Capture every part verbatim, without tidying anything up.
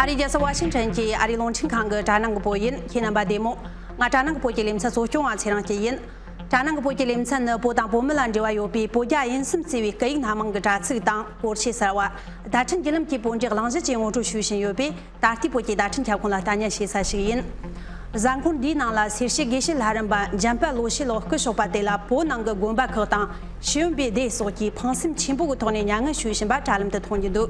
ཨ་རིའི་རྒྱལ་ས་ཝ་ཤིང་ཊོན་གྱི་ཨ་རིའི་རླུང་འཕྲིན་ཁང་གི་དྲ་ནང་གི་བོད་ཡིན། ཁྱེད་རྣམ་པ་བདེ་མོ། ང་དྲ་ནང་གི་བོད་ཀྱི་ལེ་ཚན་གཙོ་སྐྱོང་བ་ཚེ་རིང་སྐྱིད་ཡིན། དྲ་ནང་གི་བོད་ཀྱི་ལེ་ཚན་ནི་བོད་དང་བོད་མི་ལ་འབྲེལ་བ་ཡོད་པའི་བོད་རྒྱ་དབྱིན་གསུམ་གཙོས་པའི་སྐད་ཡིག་སྣ་མང་གི་དྲ་ཚིགས་དང་སྐོར་ཆས་གསར་བ། བརྡ་འཕྲིན་བརྒྱུད་ལམ་གྱི་བོད་འགྲེལ་གླེང་གཞི་བཅས་ངོ་སྤྲོད་ཞུ་བཞིན་ཡོད་པས། ད་ལྟའི་བོད་ཀྱི་བརྡ་འཕྲིན་ཁྱབ་ཁོངས་ལ་ལྟ་ཉན་བྱེད་ས་ཞིག་ཡིན། གཟའ་འཁོར་འདིའི་ནང་ལ་སེར་བྱེས་དགེ་བཤེས་ལྷ་རམས་པ་འཇམ་དཔལ་བློ་ཤེས་ལགས་སྐུ་གཤེགས་པ་དེ་ལ་བོད་ནང་གི་དགོན་པ་ཁག་དང་ཤེས་ཡོན་པའི་སྡེ་སོགས་ཀྱིས་ཕངས་སེམས་ཆེན་པོ་གི་ཐོག་ནས་མྱ་ངན་ཞུ་བཞིན་པ་དྲ་ལམ་དུ་མཐོང་རྒྱུ་འདུག་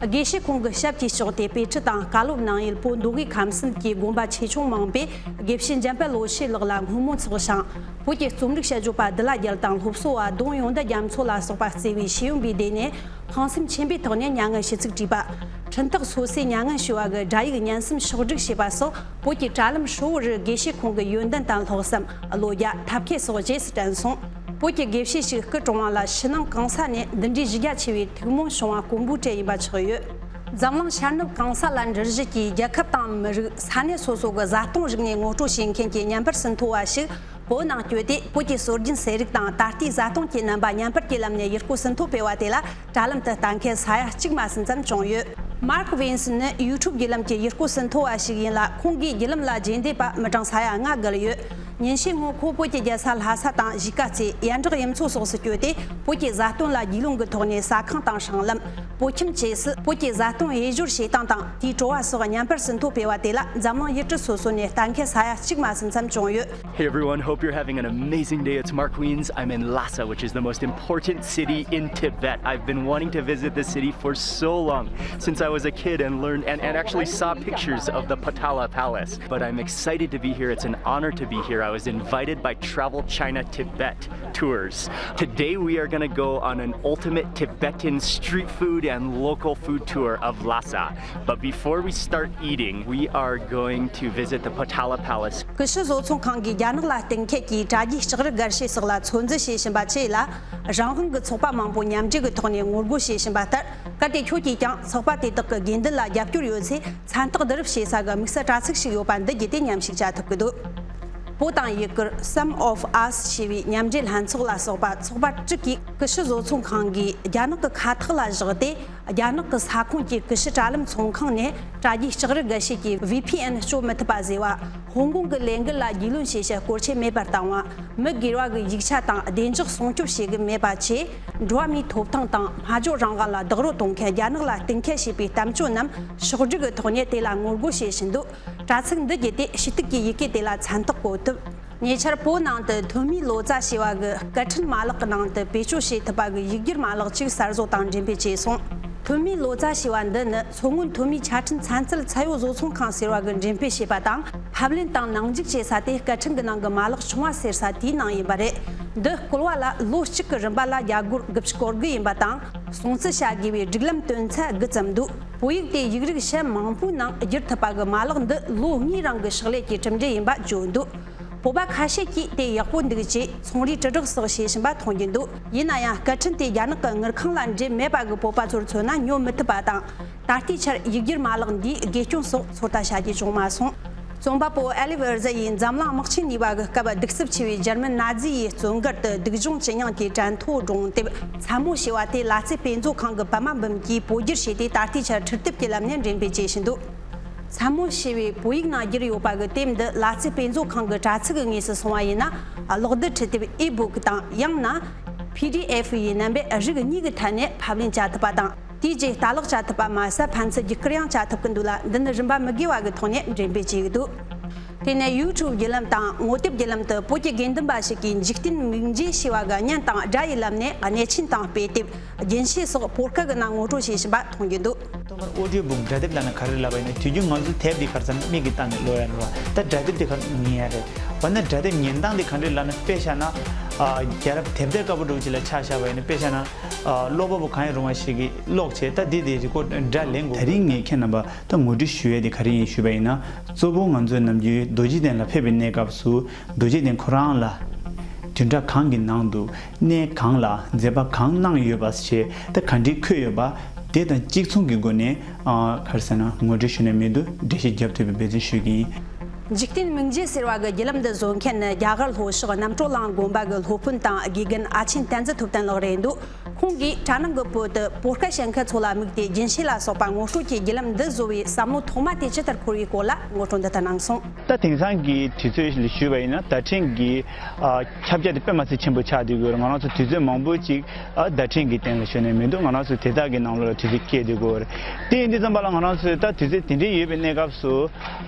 དགེ་བཤེས་ཁོང་གི་ཞབས་ཀྱིས་གཤོག་སྟེ་དཔེ་ཁྲིད་དང་བཀའ་སློབ་གནང་ཡུལ་བོད་མདོ་དབུས་ཁམས་གསུམ་གྱི་དགོན་པ་ཆེ་ཆུང་མང་པོས་དགེ་བཤེས་འཇམ་དཔལ་བློ་ཤེས་ལགས་ལ་བསྔོ་སྨོན་ཚོགས་ཤིང་། བོད་ཀྱི་རྩོམ་རིག་དཔྱད་བརྗོད་པ་བདུད་བླ་རྒྱལ་དང་སློབ་གསོ་བ་ལྡོང་ཡོན་ཏན་རྒྱ་མཚོ་ལ་སོགས་པ་གཙོས་པའི་ཤེས་ཡོན་པའི་སྡེ་ནས་ཕངས་སེམས་ཆེན་པོའི་ཐོག་ནས་མྱ་ངན་ཞུ་ཚིག་བྲིས་པ། འཕྲིན་སྟེགས་སོ་སོས་མྱ་ངན་ཞུ་བ་གི་སྒྲ་ཡིག་སྙན་སེམས་ཕྱོགས་སྒྲིག་བྱས་པ་སོགས་བོད་ཀྱི་དྲ་ལམ་ཧྲིལ་བོ་རུ་དགེ་བཤེས་ཁོང་གི་ཡོན་ཏན་དང་ལྷག་བསམ། བློ་རྒྱ། ཐབས་མཁས་སོགས་རྗེས་སུ་དྲན་སོང་། བོད་ཀྱི་དགེ་བཤེས་ཤིག་སྐུ་གྲོངས་པ་ལ་ཕྱི་ནང་གང་ས་ནས་འདི་འདྲའི་གཞི་རྒྱ་ཆེ་བའི་ཐུགས་སྨོན་བྱུང་བ་དཀོན་པོའི་གྲལ་ཡིན་པ་ཆགས་ཡོད། འཛམ་གླིང་ཤར་ནུབ་གང་ས་ལ་འགྲུལ་བཞུད་ཀྱིས་རྒྱལ་ཁབ་དང་མི་རིགས་ས་གནས་སོ་སོ་གི་བཟའ་བཏུང་རིག་གནས་ངོ་སྤྲོད་བྱེད་མཁན་གྱི་བརྙན་པར་ཟིན་ཐོ་བ་ཞིག་བོད་ནང་བསྐྱོད་དེ། བོད་ཀྱི་སྲོལ་རྒྱུན་ཟས་རིགས་དང་ད་ལྟའི་བཟའ་བཏུང་གི་རྣམ་པ་བརྙན་པར་གྱི་ལམ་ནས་ཡུལ་སྐོར་ཟིན་ཐོ་སྤེལ་བ་དེ་ལ་དྲ་ལམ་དུ་ལྟ་མཁན་ས་ཡ་གཅིག་མ་ཟིན་ཙམ་བྱུང་ཡོད། མཱརྐ་ཝིན་སི་ནི་ཡུ་ཊུབ་བརྒྱུད་ལམ་གྱི་ཡུལ་སྐོར་ཟིན་ཐོ་བ་ཞིག་ཡིན་ལ། ཁོང་གིས་བརྒྱུད་ལམ་ལ་རྗེས་འདེད་པ་མི་གྲངས་ས་ཡ་ལྔ་བརྒལ་ཡོད། ཉིན་ཤས་སྔོན་ཁོ་བོད་ཀྱི་རྒྱལ་ས་ལྷ་ས་དང་གཞིས་ཀ་རྩེ། ཡན་གྲགས་གཡུ་མཚོ་སོགས་སུ་བསྐྱོད་དེ། བོད་ཀྱི་བཟའ་བཏུང་ལ་རྒྱུས་ལོན་གྱི་ཐོག་ནས་ཟ་ཁང་དང་སྲང་ལམ། བོད་ཁྱིམ་བཅས་སུ་བོད་ཀྱི་བཟའ་བཏུང་དབྱེ་སྦྱོར་བྱེད་སྟངས་དང་དེའི་བྲོ་བ་སོགས་བརྙན་པར་ཟིན་ཐོ་སྤེལ་བ་དེ་ལ་འཛམ་གླིང་ཡུལ་གྲུ་སོ་སོ་ནས་ལྟ་མཁན་ས་ཡ་གཅིག་མ་ཟིན་ཙམ་བྱུང་ཡོད། Hey everyone, hope you're having an amazing day. It's Mark Wiens. I'm in Lhasa, which is the most important city in Tibet. I've been wanting to visit this city for so long, since I was a kid and learned and, and actually saw pictures of the Potala Palace. But I'm excited to be here. It's an honor to be here. I was invited by Travel China Tibet Tours. Today we are going to go on an ultimate Tibetan street food and local food tour of Lhasa. But before we start eating, we are going to visit the Potala Palace. ཀུ་ཤུ་བཟོ་ཚོང་ཁང་གིས་རྒྱ་ནག་ལ་གཏན་འཁེལ་གྱིས་དྲ་རྒྱའི་ལྕགས་རི་སྒར་ཤོད་སོགས་ལ་ཚོད་འཛིན་བྱེད་བཞིན་པ་བཅས་ལ། རང་དབང་གི་ཚོགས་པ་མང་པོ་མཉམ་འབྲེལ་གྱི་ཐོག་ནས་ངོ་རྒོལ་བྱེད་བཞིན་པ་ལྟར། གལ་ཏེ་ཁྱོད་ཀྱིས་ཀྱང་ཚོགས་པ་དེ་དག་གི་དགོས་འདུན་ལ་རྒྱབ་སྐྱོར་ཡོད་ཚེ། མཚན་རྟགས་བསྡུ་རུབ་བྱེད་ས་གི་དམིགས་བསལ་དྲ་ཚིགས་ཤིག་ཡོད་པ་འདི་བརྒྱུད་དེ་མཉམ་ཞུགས་བྱ་ཐུབ་ཀྱི་འདུག་བོད་དང་ཡུ་གུར་Some of Us ཞེས་པའི་མཉམ་འབྲེལ་ལྷན་ཚོགས་ལ་སོགས་པ་ཚོགས་པ་དྲུག་གིས་ཀུ་ཤུ་བཟོ་ཚོང་ཁང་གིས་རྒྱ་ནག་གི་ཁ་ཐག་ལ་བཞག་སྟེ། རྒྱ་ནག་གི་ས་ཁོངས་ཀྱི་ཀུ་ཤུ་དྲ་ལམ་ཚོང་ཁང་ནས་དྲ་རྒྱའི་ལྕགས་རི་སྒར་ཤོད་ཀྱི་བྷི་ཕི་ཨེན་སྤྱོད་མི་ཐུབ་པ་བཟོས་པ། ཧོང་ཀོང་གི་ལས་འགུལ་ལ་རྒྱུས་ལོན་བྱེད་ཕྱིར་སྐོར་ཆས་མེད་པར་བཏང་བ། མི་སྒེར་བ་གི་ཡིག་ཆ་དང་བདེ་འཇགས་སྲུང་སྐྱོབ་བྱེད་གི་མེད་པ་བཅས། འགྲོ་བ་མིའི་ཐོབ་ཐང་དང་སྨྲ་བརྗོད་རང་དབང་ལ་རྡོག་རོལ་གཏོང་མཁན་རྒྱ་ནག་ལ་གཏན་འཁེལ་བྱས་པའི་གཏམ་བརྗོད་རྣམས་ཕྱོགས་སྒྲིག་གི་ཐོག་ནས་དེ་ལ་ངོ་རྒོལ་བྱེད་བཞིན་འདུག་དྲ་ཚིགས་འདི་བརྒྱུད་དེ་ཞུ་གཏུག་གི་ཡི་གེ་དེ་ལ་མཚན་རྟགས་བཀོད་ཐུབ། ཉེ་ཆར་བོད་ནང་དུ་ཐོན་མིའི་ལོ་ཙཱ་ཞེས་པ་གི་སྐད་འཕྲིན་མ་ལག་གི་ནང་དུ་བེད་སྤྱོད་བྱེད་ཐུབ་པ་གི་ཡིག་སྒྱུར་མ་ལག་ཅིག་གསར་བཟོ་དང་འགྲེམས་སྤེལ་བྱས་སོང་། ཐོན་མིའི་ལོ་ཙཱ་ཞེས་པ་འདི་ནི་མཚོ་སྔོན་ཐོན་མིའི་ཆ་འཕྲིན་ཚན་རྩལ་ཚད་ཡོད་བཟོ་ཚོང་ཁང་ཟེར་བ་གི་འགྲེམས་སྤེལ་བྱས་པ་དང་། ཕབ་ལེན་དང་ནང་འཇུག་བྱེད་ས་དེ་སྐད་འཕྲིན་གི་ནང་གི་མ་ལག་ཆུང་བ་ཟེར་ས་དེའི་ནང་ཡིན་པ་རེད། འདི་བཀོལ་བ་ལ་ལོ་གཅིག་གི་རིམ་པ་ལ་རྒྱ་སྒོར་དགུ་བཅུ་གོ་དགུ་ཡིན་པ་དང་། སྲུང་བརྩི་བྱ་དགོས་པའི་སྒྲིག་ལམ་བཏོན་ཚད་དགུ་ཙམ་འདུག་བོད་ཡིག་དེ་ཡིག་རིགས་གཞན་མང་པོའི་ནང་བསྒྱུར་ཐུབ་པ་གི་མ་ལག་འདི་ལོ་ལྔའི་རིང་གི་ཕྱག་ལས་ཀྱི་གྲུབ་འབྲས་ཡིན་པ་བརྗོད་འདུག་བོད་པ་ཁ་ཤས་ཀྱིས་དེ་ཡག་པོ་འདུག་ཅེས་ཚོང་རའི་དྲིལ་བསྒྲགས་སོགས་བྱེད་བཞིན་པ་མཐོང་རྒྱུ་འདུག་ཡིན་ན་ཡང་སྐད་འཕྲིན་དེ་རྒྱ་ནག་གི་དངུལ་ཁང་ལ་འབྲེལ་མེད་པ་གི་བོད་པ་ཚོར་མཚོན་ན་ཉོ་མི་ཐུབ་པ་དང་། ད་ལྟའི་ཆར་ཡིག་སྒྱུར་མ་ལག་འདིའི་དགེ་སྐྱོན་སོགས་ཚོད་ལྟ་བྱ་རྒྱུ་བྱུང་མ་སོང་། རྩོམ་པ་པོ་ཨེ་ལི་ཝེར་ཛ་ཡིས་འཛམ་གླིང་དམག་ཆེན་གཉིས་པ་གི་སྐབས་གདུག་རྩུབ་ཆེ་བའི་འཇར་མན་ན་ཛི་ཡི་བཙོན་སྒར་དུ་སྡུག་སྦྱོང་ཇེ་ཉུང་གི་དྲན་ཐོ་སྒྲུང་དེབ་མཚན་མོ་ཞེས་པ་དེ་ལ་རྩེ་དཔེ་མཛོད་ཁང་གི་པད་མ་འབུམ་གྱིས་བོད་བསྒྱུར་བྱས་ཏེ། ད་ལྟའི་ཆར་འཕྲུལ་དེབ་ཀྱི་ལམ་ནས་འགྲེམས་སྤེལ་བྱེད་བཞིན་འདུག་མཚན་མོ་ཞེས་པའི་བོད་ཡིག་ནང་བསྒྱུར་ཡོད་པ་གི་དེབ་འདི་ལ་རྩེ་དཔེ་མཛོད་ཁང་གི་དྲ་ཚིགས་ཀྱི་དངོས་སུ་སོང་བ་ཡིན་ན། གློག་བསྡུར་འཕྲུལ་དེབ་ཨི་བུག་དང་། ཡང་ན། པི་ཌི་ཨེཕ་ཡི་རྣམ་པའི་རིགས་གཉིས་ཀྱི་ཐད་ནས་ཕབ་ལེན་བྱ་ཐུབ་པ་དང་། དེའི་རྗེས་ལྟ་ཀློག་བྱ་ཐུབ་པ་མ་ཟད། ཕན་ཚུན་བརྒྱུད་བསྐུར་ཡང་བྱ་ཐུབ་ཀྱི་འདུག་ལ། འདི་ནི་རིན་པ་མི་དགོས་པ་གི་ཐོག་ནས་འགྲེམས་སྤེལ་བྱེད་ཀྱི་འདུག་དེ་ནས་ཡུ་ཊུབ་བརྒྱུད་ལམ་དང་ངོ་དེབ་བརྒྱུད་ལམ་དུ་བོད་ཀྱི་དགེ་འདུན་པ་ཞིག་གིས་འཇིག་རྟེན་མིག་འབྱེད་ཞེས་པ་གི་བརྙན་དང་སྒྲ་ཡི་ལམ་ནས་གནས་ཆེན་དང་དཔེ་དེབ། རྒྱན་ཤེས་སོགས་བོད་སྐད་ཀྱི་ནང་ངོ་སྤྲོད་བྱེད་བཞིན་པ་མཐོང་རྒྱུ་འདུག་ཐོག་མར་ཨོ་ཌིའོ་བུག་སྒྲ་དེབ་ལབ་ན་ག་རེ་ལབ་པ་ཡིན་ན། དུས་རྒྱུན་ང་ཚོ་དེབ་འདི་ག་རེ་ཟེར་ན་མིག་གིས་བལྟས་ནས་ཀློག་ཡ་རེད་བ། ད་སྒྲ་དེབ་འདི་ག་རེ་ཉན་ཡ་རེད་བ། ན་སྒྲ་དེབ་ཉན་སྟངས་འདི་ག་འདྲས་ལབ་ན། དཔེ་བཞག་ན་ཨ་རྒྱལ་རབས་དེབ་ཐེར་དཀར་པོ་འདྲ་བོ་ཅིག་ལ་ཆ་བཞག་པ་ཡིན་ན། དཔེ་བཞག་ན་ཨ་ཀློག་པ་པོ་གང་ཡང་རུང་བ་ཞིག་གིས་ཀློག་བྱས། ད་འདི་དེ་རི་ཀོཌ་འདྲ་ལེན་དགོས། ད་རིང་ངས་ཁྱེད་རྣམ་པ་ད་ངོ་སྤྲོད་ཞུ་ཡས་དེ་ག་རེ་ཡིན་ཞུས་པ་ཡིན་ན། གཙོ་བོ་ང་ཚོས་ནམ་རྒྱུན་རྡོ་རྗེ་གདན་ལ་ཕེབས་པའི་གནས་སྐབས་སུ། རྡོ་རྗེ་གདན་ཁོ་རང་ལ་བདུན་ཕྲག་གང་གི་ནང་དུ་གནས་གང་ལ་མཛད་པ་གང་གནང་ཡོད་པ་བཅས་ད་ག་འདྲས་འཁོད་ཡོད་པ་དེ་དང་གཅིག་མཚུངས་ཀྱི་སྒོ་ནས། ཨ་ག་རེ་ཟེར་ན། ངོ་སྤྲོད་ཞུ་ནས་མི་འདུག་འགྲེལ་བཤད་རྒྱབ་ཐུབ་པའི་འབད་བརྩོན་ཞུ་གི་ཡིན། འཇིག་རྟེན་མིག་འབྱེད་ཟེར་བ་གི་བརྒྱུད་ལམ་འདི་བཟོ་མཁན་ནི་རྒྱ་གར་ལྷོ་ཕྱོགས་རྣམ་གྲོལ་གླིང་དགོན་པ་གི་སློབ་དཔོན་དང་དགེ་རྒན་ཨ་ཆེན་བསྟན་འཛིན་ཐུབ་བསྟན་ལགས་རེད་འདུག་ཁོང་གིས་གྲྭ་ནང་གི་བོད་དུ་བོད་སྐད་བཤད་མཁན་ཚོ་ལ་དམིགས་ཏེ་རྒྱུན་ཤེས་ལ་སོགས་པ་ངོ་སྤྲོད་ཀྱི་བརྒྱུད་ལམ་འདི་བཟོ་བའི་བསམ་བློ་ཐོག་མ་དེ་ཇི་ལྟར་འཁོར་བའི་སྐོར་ལ་ངོ་སྤྲོད་འདི་ལྟར་གནང་སོང་། ད་དེང་སང་གི་དུས་ཚོད་ལ་ཞུས་པ་ཡིན་ན་བརྡ་འཕྲིན་གྱི་ཨ་ཁྱབ་རྒྱ་དེ་དཔེ་མ་སྲིད་ཆེན་པོ་ཆགས་བསྡད་ཡོད་རེད། ང་རང་ཚོ་དུས་ཚོད་མང་པོ་ཅིག་ཨ་བརྡ་འཕྲིན་གྱི་སྟེང་ལ་ཞུགས་ནས་མི་འདུག་ང་རང་ཚོ་དེ་དག་གི་ནང་ལོགས་ལ་དུས་ཚོད་སྐྱེལ་བསྡད་ཡོད་རེད། དེ་ཡིན་དུས་ཙམ་པ་ལ་ང་རང་ཚོས་ད་དུས་ཚོད་དེ་འདྲའི་ཡོད་པའི་གནས་སྐབས་སུ་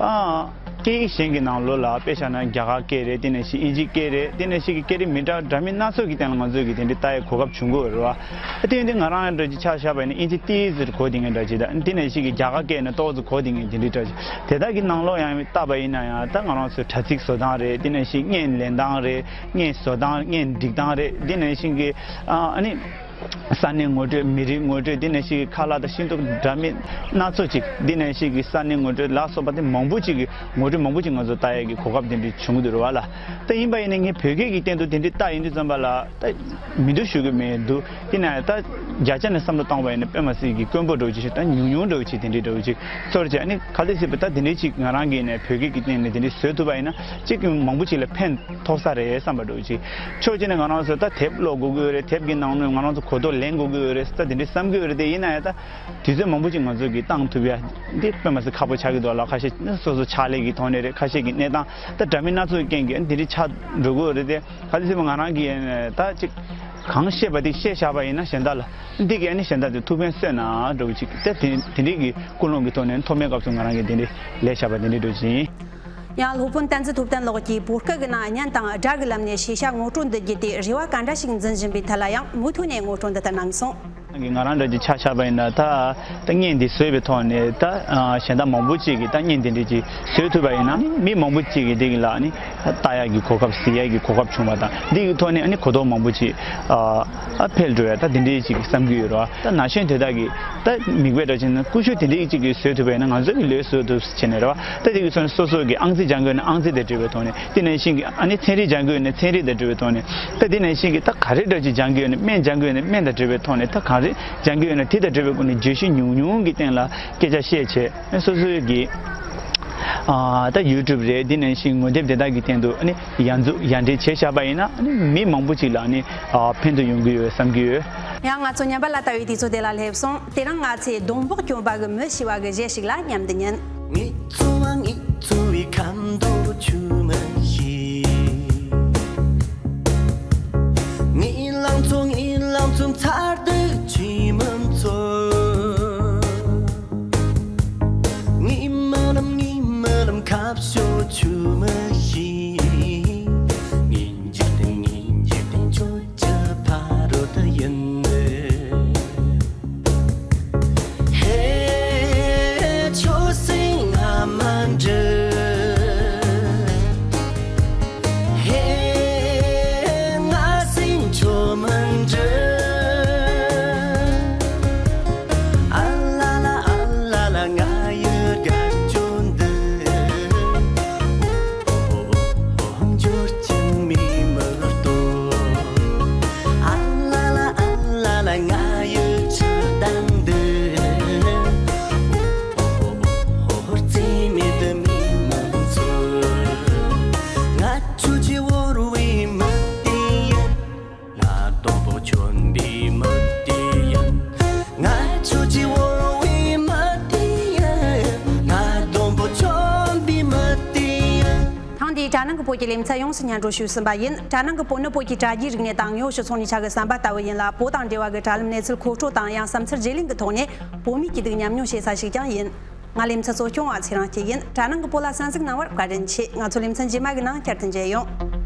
ཨ། སྐད་ཡིག་གཞན་གྱི་ནང་ལོགས་ལ་དཔེ་བཞག་ན་རྒྱ་གར་སྐད་རེད། དེ་ནང་བཞིན་དབྱིན་ཇིའི་སྐད་རེད། དེ་ནང་བཞིན་གྱི་སྐད་རིགས་མི་འདྲ་འདྲ་མིན་སྣ་ཚོགས་ཀྱི་སྟེང་ལ་ང་ཚོས་ཀྱི་དེ་འདྲའི་ལྟ་ཡའི་གོ་སྐབས་བྱུང་གི་ཡོད་རེད་བ། དེ་ཡིན་དུས་ང་རང་འདྲ་ཅིག་ཆ་བཞག་པ་ཡིན་ན་དབྱིན་ཇི་ཏིས་ཟེར་གོ་བསྡད་མཁན་འདྲ་ཅིག་དང་། དེ་ནང་བཞིན་གྱི་རྒྱ་གར་སྐད་ནི་ཏོག་ཙམ་གོ་བསྡད་མཁན་དེ་འདྲའི་འདྲ་ཅིག་དེ་དག་གི་ནང་ལོགས་ཡང་བལྟས་པ་ཡིན་ན་ཡང་ད་ང་རང་ཚོའི་དྲ་ཚིགས་བཟོ་སྟངས་རེད། དེ་ནང་བཞིན་བརྙན་ལེན་སྟངས་རེད། བརྙན་བཟོ་སྟངས། བརྙན་སྒྲིག་སྟངས་རེད། དེ་ནང་བཞིན་གྱི་ཨ་ནི། ས་གནས་ངོ་སྤྲོད། མི་རིགས་ངོ་སྤྲོད། འདི་ནང་བཞིན་གྱི་ཁ་ལག་དང་ཤིང་ཏོག་འདྲ་མིན་སྣ་ཚོགས་ཅིག་འདི་ནང་བཞིན་གྱི་ས་གནས་ངོ་སྤྲོད་ལ་སོགས་པ་དེ་མང་པོ་ཅིག་གི་ངོ་སྤྲོད་མང་པོ་ཅིག་ང་ཚོ་ལྟ་ཡག་གི་གོ་སྐབས་དེ་འདྲ་བྱུང་གི་འདུག་རེད་བ་ལ། ད་ཡིན་པ་ཡིན་ན་ངས་བོད་སྐད་ཀྱི་སྟེང་དུ་དེ་འདྲ་ལྟ་ཡིན་དུས་ཙམ་པ་ལ་ད་མི་འདུག་ཞུ་གི་མི་འདུག་དེ་ན་ད་བརྒྱ་ཆ་ནས་བསམ་བློ་བཏང་བ་ཡིན་ན་དཔེ་མ་སྲིད་ཀྱི་དཀོན་པོ་འདྲ་བོ་ཅིག་ཞིག་ད་ཉུང་ཉུང་འདྲ་བོ་ཅིག་དེ་འདྲ་འདྲ་བོ་ཅིག་ཚོར་བྱས། ཨ་ནི་ག་ལེ་ཟེར་བ་ད་དེ་འདྲ་ཅིག་ང་རང་གིས་ནས་བོད་སྐད་ཀྱི་སྟེང་ནས་དེ་འདྲ་བཟོས་ཐུབ་པ་ཡིན་ན་ཅིག་མང་པོ་ཅིག་ལ་ཕན་ཐོགས་ས་རེད་བསམ་པ་འདྲ་བོ་ཅིག་ཕྱོགས་གཅིག་ནས་ང་རང་ཚོ་ད་དེབ་ཀློག་དགོས་ཀྱི་ཡོད་རེད། དེབ་ཀྱི་ནང་ནས་ང་རང་ཚོ་གོ་རྟོགས་ལེན་དགོས་ཀྱི་ཡོད་རེད། ད་དེ་འདྲའི་བསམ་གྱི་ཡོད་རེད། དེ་ཡིན་ན་ཡང་ད་དུས་ཚོད་མང་པོ་ཅིག་ང་ཚོ་གིས་བཏང་ཐུབ་ཡ་འདི་དཔེ་མ་སྲིད་ཁག་པོ་ཆགས་ཀྱི་འདུག་ལ། ཁ་ཤས་ནི་སོ་སོ་ཕྱག་ལས་ཀྱི་ཐོག་ནས་རེད། ཁ་ཤས་ཀྱི་གནས་སྟངས་ད་འདྲ་མིན་སྣ་ཚོགས་ཀྱི་རྐྱེན་གྱིས་འདི་འདྲའི་ཆགས་འགྲོ་གི་ཡོད་རེད་དེ། ག་ལེ་ཟེར་བ་ང་རང་གིས་ད་ཅིག་གང་བཤད་པ་དེ་བཤད་བཞག་པ་ཡིན་ན་གཞན་དག་ལ་འདི་གིས་ནི་གཞན་དག་དེ་ཐུགས་ཕན་གསོས་ན་འགྲོ་གི་ཅིག་དེ་དེ་འདྲའི་གི་ཀུན་སློང་གི་ཐོག་ནས་ཐོག་མའི་སྐབས་སུ་ང་རང་གིས་འདི་འདྲའི་ལས་བཞག་པ་འདི་འདྲའི་འགྲོ་ཅིང་། ཡང་སློབ་དཔོན་བསྟན་འཛིན་ཐུབ་བསྟན་ལགས་ཀྱིས་བོད་སྐད་ཀྱི་ནང་བརྙན་དང་སྒྲ་གི་ལམ་ནས་ཤེས་བྱ་ངོ་སྤྲོད་འདི་བརྒྱུད་དེ་རེ་བ་ག་འདྲ་ཞིག་འཛིན་བཞིན་པའི་ཐད་ལ་ཡང་མུ་མཐུད་ནས་ངོ་སྤྲོད་འདི་ལྟར་གནང་སོང་། ང་རང་འདྲ་ཅིག་ཆ་བཞག་པ་ཡིན་ན་ད་ད་བརྙན་འདི་བཟོས་པའི་ཐོག་ནས་ད་གཞན་དག་མང་པོ་ཅིག་གིས་ད་བརྙན་འདི་འདྲ་ཅིག་བཟོས་ཐུབ་པ་ཡིན་ན་མི་མང་པོ་ཅིག་གིས་འདི་གི་ལ་ནི་ལྟ་ཡག་གི་གོ་སྐབས་གཟིགས་ཡག་གི་གོ་སྐབས་བྱུང་བ་དང་འདི་གི་ཐོག་ནས་ནི་གོ་རྟོགས་མང་པོ་ཅིག་ཨ་འཕེལ་འགྲོ་ཡ་ད་འདི་འདྲ་ཅིག་བསམ་གྱི་ཡོད་རེད་བ། ད་ན་གཞོན་དེ་དག་གིས་ད་མིག་དཔེ་འདྲ་ཅིག་ན་ཀུ་ཤུ་དེ་འདྲ་ཅིག་གིས་བཟོས་ཐུབ་པ་ཡིན་ན་ང་ཚོ་གི་ལོས་བཟོ་ཐུབ་བྱས་ནས་རེད་བ། ད་དེ་གི་སོ་ནས་སོ་སོ་གི་ཨང་རྩིས་སྦྱང་དགོས་ན་ཨང་རྩིས་དང་འབྲེལ་བའི་ཐོག་ནས། དེ་ནང་བཞིན་གྱི་ཨ་ནི་ཚན་རིག་སྦྱང་དགོས་ཡོད་ན་ཚན་རིག་དང་འབྲེལ་བའི་ཐོག་ནས། ད་དེ་ནང་བཞིན་གྱི་ད་ག་རེ་འདྲ་ཅིག་སྦྱང་དགོས་ཡོད་ན། སྨན་སྦྱང་དགོས་ཡོད་ན་སྨན་དང་འབྲེལ་བའི་ཐོག་ནས། ད་ག་རེ་སྦྱང་དགོས་ཡོད་ན་དེ་དང་འབྲེལ་བའི་སྒོ་ནས་བརྗོད་གཞི་ཉུང་ཉུང་གི་སྟེང་ལ་སྐད་ཆ་བཤད་བྱས། སོ་སོའི་གི་ཨ་ད་ཡུ་ཊུབ་རེད། དེ་ནང་བཞིན་ངོ་དེབ་དེ་དག་གི་སྟེང་དུ་ཨ་ནི་ཡར་འཛུགས་ཡར་འདྲེན་བྱས་བཞག་པ་ཡིན་ན་ཨ་ནི་མི་མང་པོ་ཅིག་ལ་ཨ་ནི་ཨ་ཕན་ཐོགས་ཡོང་གི་ཡོད་བསམ་གྱི་ཡོད། ཡང་ང་ཚོ་ཉམས་པ་ལ་ལྟ་བའི་དུས་ཚོད་དེ་ལ་སླེབས་སོང་། དེ་རིང་ང་ཚོས་སྡོང་པོ་སྐྱོན་པ་གི་མི་ཞེས་པ་གི་གཞས་ཤིག་ལ་མཉམ་དུ་ཉན། ངེད་ཚོ་བ་ངེད་ཚོ་བའི་ཁམས་དོ་ཆུ་མི་ཤེས། ངེད་ལང་ཚོ་ངེད་ལང་ཚོ་མཚར་སྡུག་ཆུ་མི་ཚོ། ངེད་མི་ལམ་ངེད་མི་ལམ་ཁ་ཕྱོགས་ཆུ་མི་ཤེས། ངེད་འཇིག་རྟེན་ངེད་འཇིག་རྟེན་ཁྱོད་ཀྱི་ཕ་རོལ་ཏུ་ཡིན། ཧེ། ཁྱོད་སེམས་ང་མ་འདྲི། ཧེ། ང་སེམས་ཁྱོད་མ་འདྲི། ཨ་ལ་ལ་ཨ་ལ་ལ་ང་ཡི་དགའ་སྐྱོ་འདི། འབྱོར་ཀྱང་མི་མི་ལྟོས། ཨ་ལ་ལ་ཨ་ལ་ལ་ང་ཡི་ཆུ་དྭངས་འདི། ཧོར་རྩེ་མེད་དུ་མི་མང་ཚོ། ང་ཁྱོད་ཀྱི་བོར་བའི་མི་དེ་ཡིན། ང་སྡོང་པོ་གྱོན་པའི་མི་དེ་ཡིན། ང་ཁྱོད་ཀྱི་བོར་བའི་མི་དེ་ཡིན། ང་སྡོང་པོ་གྱོན་པའི་མི་དེ་ཡིན། ཐེངས་འདིའི་དྲ་ནང་གི་བོད་ཀྱི་ལེ་ཚན་ཡོངས་སུ་སྙན་སྒྲོན་ཞུས་ཟིན་པ་ཡིན། དྲ་ནང་གི་བོད་ནི་བོད་ཀྱི་དྲ་རྒྱའི་རིག་གནས་དང་དངོས་ཡོད་སྤྱི་ཚོགས་གཉིས་ཆ་གི་བསམ་པ་ལྟ་བུ་ཡིན་ལ། བོད་དང་འབྲེལ་བ་གི་དྲ་ལམ་གནས་ཚུལ་མཁོ་སྤྲོད་དང་ཡང་བསམ་ཚུལ་བརྗེ་ལེན་གྱི་ཐོག་ནས་བོད་མིའི་སྐྱིད་སྡུག་མཉམ་མྱོང་བྱེད་ས་ཞིག་ཀྱང་ཡིན། ང་ལེ་ཚན་གཙོ་སྐྱོང་བ་ཚེ་རིང་སྐྱིད་ཡིན། དྲ་ནང་གི་བོད་ལ་གསན་གཟིགས་གནང་བར་བཀའ་དྲིན་ཆེ། ང་ཚོ་ལེ་ཚན་རྗེས་མ་གི་ནང་བསྐྱར་དུ་མཇལ་ཡོང་།